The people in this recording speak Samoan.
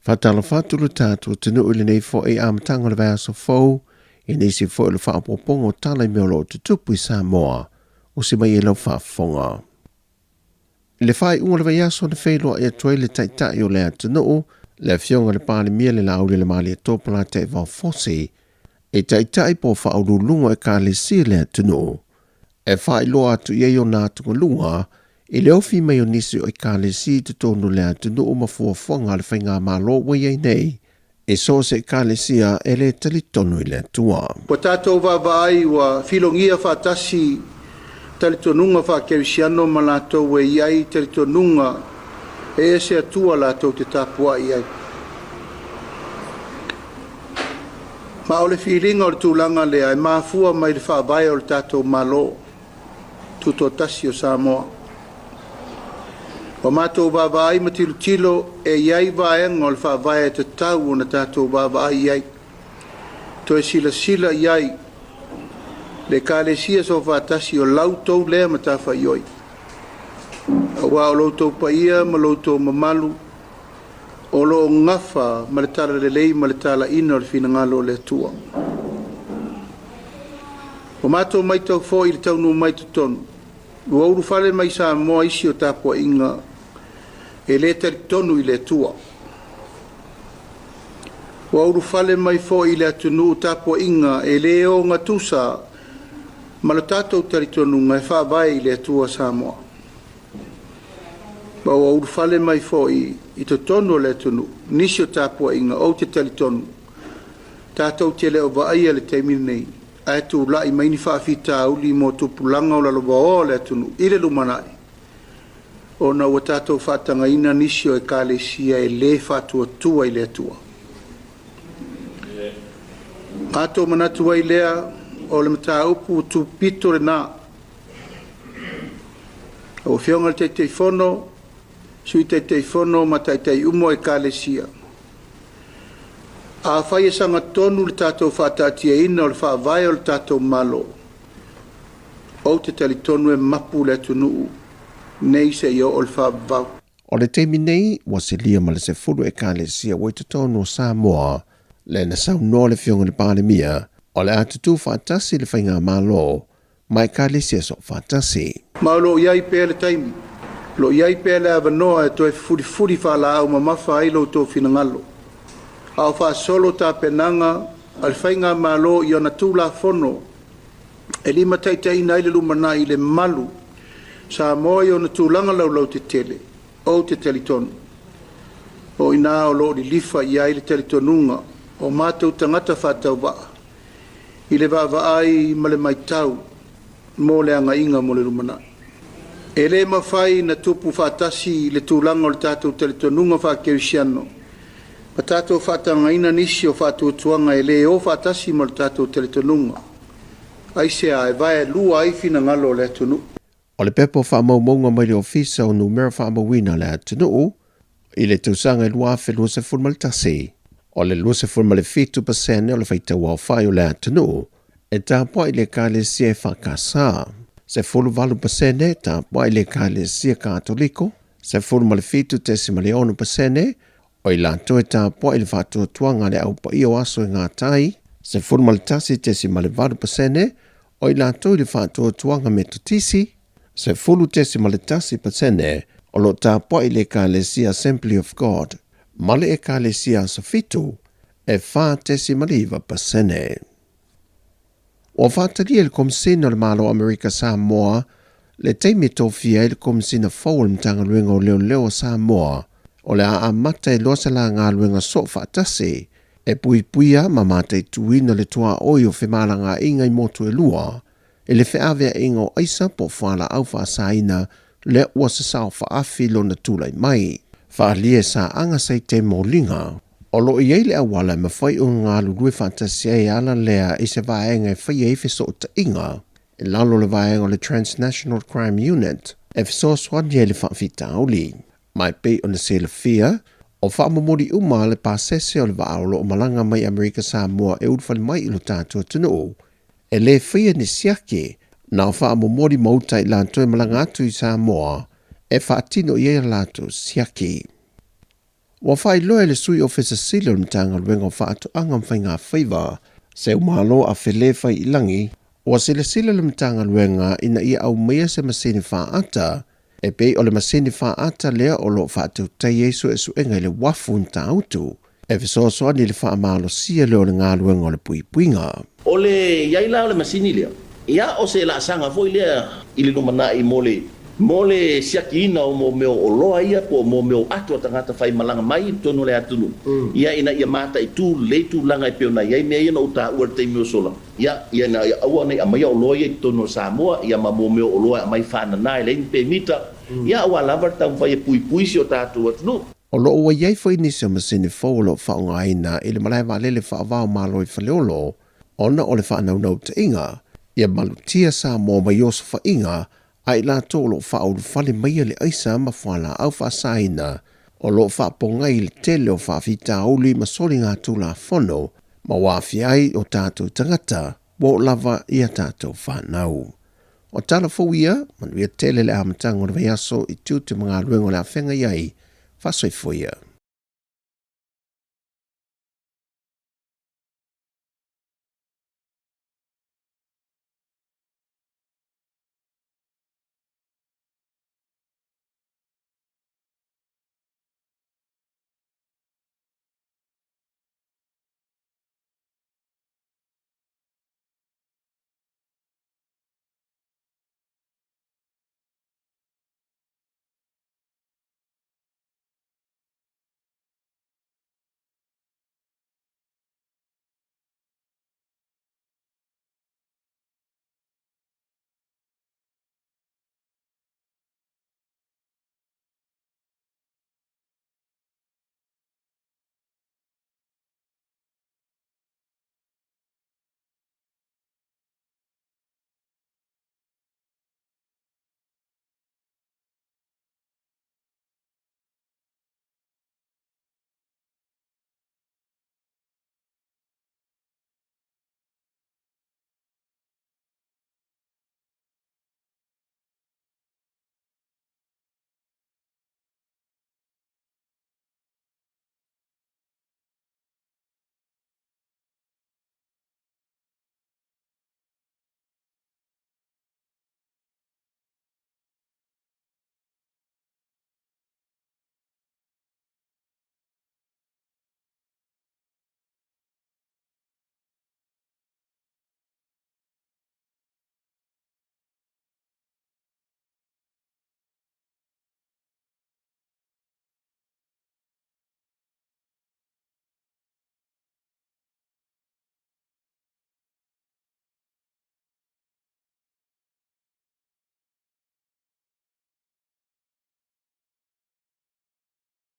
Faatalofa atu lo tatou atunuu i lenei foi amataga o le vaiaso fou i nisi foi o le faaopoopoga o tala i mea o lo o tutupu i Samoa o se mai ai lau faafofoga. I le faaiuga o le vaiaso na feiloai atu ai le Taitai o le atunuu, le Afioga i le Palemia le Laauli Malietoa Polataivao Fosi, i Taitai po o faauluuluga o Ekalesia i le atunuu, e faailoa atu i ai ona atugaluga i le ofi mai o nisi o Ekalesia i totonu o le atunuu ma fuafuaga a le Faigamalo ua i ai nei i so o se Ekalesia e le talitonu i le Atua. Ua tatou vaavaai ua filogia faatasi talitonuga faa-kerisiano ma latou e i ai talitonuga e ese atua latou te tapuai ai. Ma o le filiga o le tulaga lea e mafua mai le faavae o le tatou Malo Tutoatasi o Samoa. Ua matou vaavaai ma tilotilo e i ai vaega o le faavae e tatau ona tatou vaavaai i ai, toe silasila i ai le Ekalesia Soofaatasi o la outou lea matafaioi, aua o lo outou paia ma lo outou mamalu o lo o gafa ma le talalelei ma le talaina o le finagalo o le Atua. Ua matou matau foi i le taunuu mai totonu, ua ulufale mai Samoa isi o tapuaiga e le talitonu i le Atua. Ua ulufale mai foi i le atunuu tapuaiga e le ogatusa ma lo tatou talitonuga e faavae i le Atua Samoa. Ma ua ulufale mai foi i totonu o le atunuu nisi o tapuaiga ou te talitonu tatou te le o vaaia i le taimi lenei, ae tulai mai ni faafitauli mo tupulaga o lalovaoa o le atunuu i le lumanai, ona ua tatou faatagaina nisi o Ekalesia e le faatuatua i le Atua. Matou manatu ai lea o le mataupu tupito lena. Lau Afioga i le Taitaifono, Sui Taitaifono ma Taitai uma o Ekalesia, afai e sagatonu le tatou faataatiaina o le faavae o le tatou Malo, ou te talitonu e mapu le atunuu nei seia oo le faavavau. O le taimi nei, ua silia ma le 10 Ekalesia ua i totonu o Samoa, lea na saunoa le Afioga i le Palemia, o le a tutū faatasi le Faigamalo ma Ekalesia Soofaatasi. Ma o lo o i ai pea le taimi, o lo o i ai pea le avanoa e toe fefulifuli faalaau mamafa ai lo outou finagalo, a o faasolo tapenaga a le Faigamalo i ona Tulafono e limataitaiina ai le lumanai i le malu Samoa i ona tulaga laulautetele, ou te talitonu, o i ina o lo o lilifa i ai le talitonuga o matou tagata faatauvaa i le vaavaai ma le matau mo le agaiga mo le lumanai. E le mafai na tupu faatasi le tulaga o le tatou talitonuga faakerisiano ma tatou faatagaina nisi o faatuatuaga e le o faatasi ma le tatou talitonuga, aisea e vaelua ai finagalo o le atunuu. O le pepa o faamaumauga mai le Ofisa o Numera Faamauina a le Atunuu i le tausaga e 2021, o le 27% o le faitauaofai o le atunuu e tapuai i le Ekalesia EFKS, 18% e tapuai i le Ekalesia Katoliko, 17.6% o i latou e tapuai i le faatuatuaga a le Au Paia o Aso e Gata ai, 11.8% o i latou i le faatuatuaga Metotisi, 10.1% o lo o tapuai i le Ekalesia Assembly of God ma le Ekalesia Aso Fitu e 4.9%. Ua faatalia e le Komesina o le Malo o Amerika Samoa le taimi e tofia ai le Komesina fou o le Matagaluega o Leoleo o Samoa o le a amata ai loa se la galuega soo faatasi e puipuia ma mataituina le tuaoi o femalagaaiga i motu e lua i le feaveaiga o aisa po o fualaau faasaina lea ua sasao faaafi lona tulai mai. Faaalia e Saaga Saite Moliga. O lo o i ai le auala e mafai ona galulue faatasi ai e ala lea i se vaega e faia ai fesootaiga i lalo o le vaega o le Transnational Crime Unit e fesoasoani ai i le faafitauli. Ma e pei ona silafia, o faamomoli uma le pasese o le vaa o lo o malaga mai Amerika Samoa e ulufale mai i lo tatou atunuu, e le faia ni siaki, na o faamomoli ma uta i latou e malaga atu i Samoa e faatino i ai a latou siaki. Ua faailoa e le Sui Ofisa Sili o le Matagaluega o Faatoaga ma Faiga Faiva, Seumalo Afele Faiilagi, ua silasila le Matagaluega ina ia aumaia se masini faata e pei o le masini faata lea o lo o faatautai ai suesuega i le uafu i Matautu e fesoasoani i le faamalosia lea o le galuega o le puipuiga. O le i ai la o le masini lea, ia o se laasaga foi lea i le lumanai mo le mo le siakiina o mo mea o oloa ia po o mo mea o ato a tagata faimalaga mai i totonu o le atunuu, ia ina ia mataitu lelei tulaga e pei ona i ai mea ia na ou taua i le taimi ua sola, ia ina ia aua ne i aumaia oloa ia i totonu o Samoa, ia ma mo mea o oloa e aumai faanana e leai ni pemita, ia aua lava le taumafai e puipui si o tatou atunuu. O lo o ua i ai foi nisi o masini fou o lo o faaaogaina i le malae vaalele faava-o-Malo i Faleolo ona o le faanaunautaiga ia malutia Samoa mai osofaiga a i latou o lo o faaulufale maia le aisa ma fualaau faasaina o lo o faapogai i le tele o faafitauli ma soligatulafono ma ua aafia ai o tatou tagata ua oo lava i a tatou fanau. O tala fou ia, manuia tele le amataga o le vaiaso i tiute ma galuega o le a feagai ai, faasoifua ia.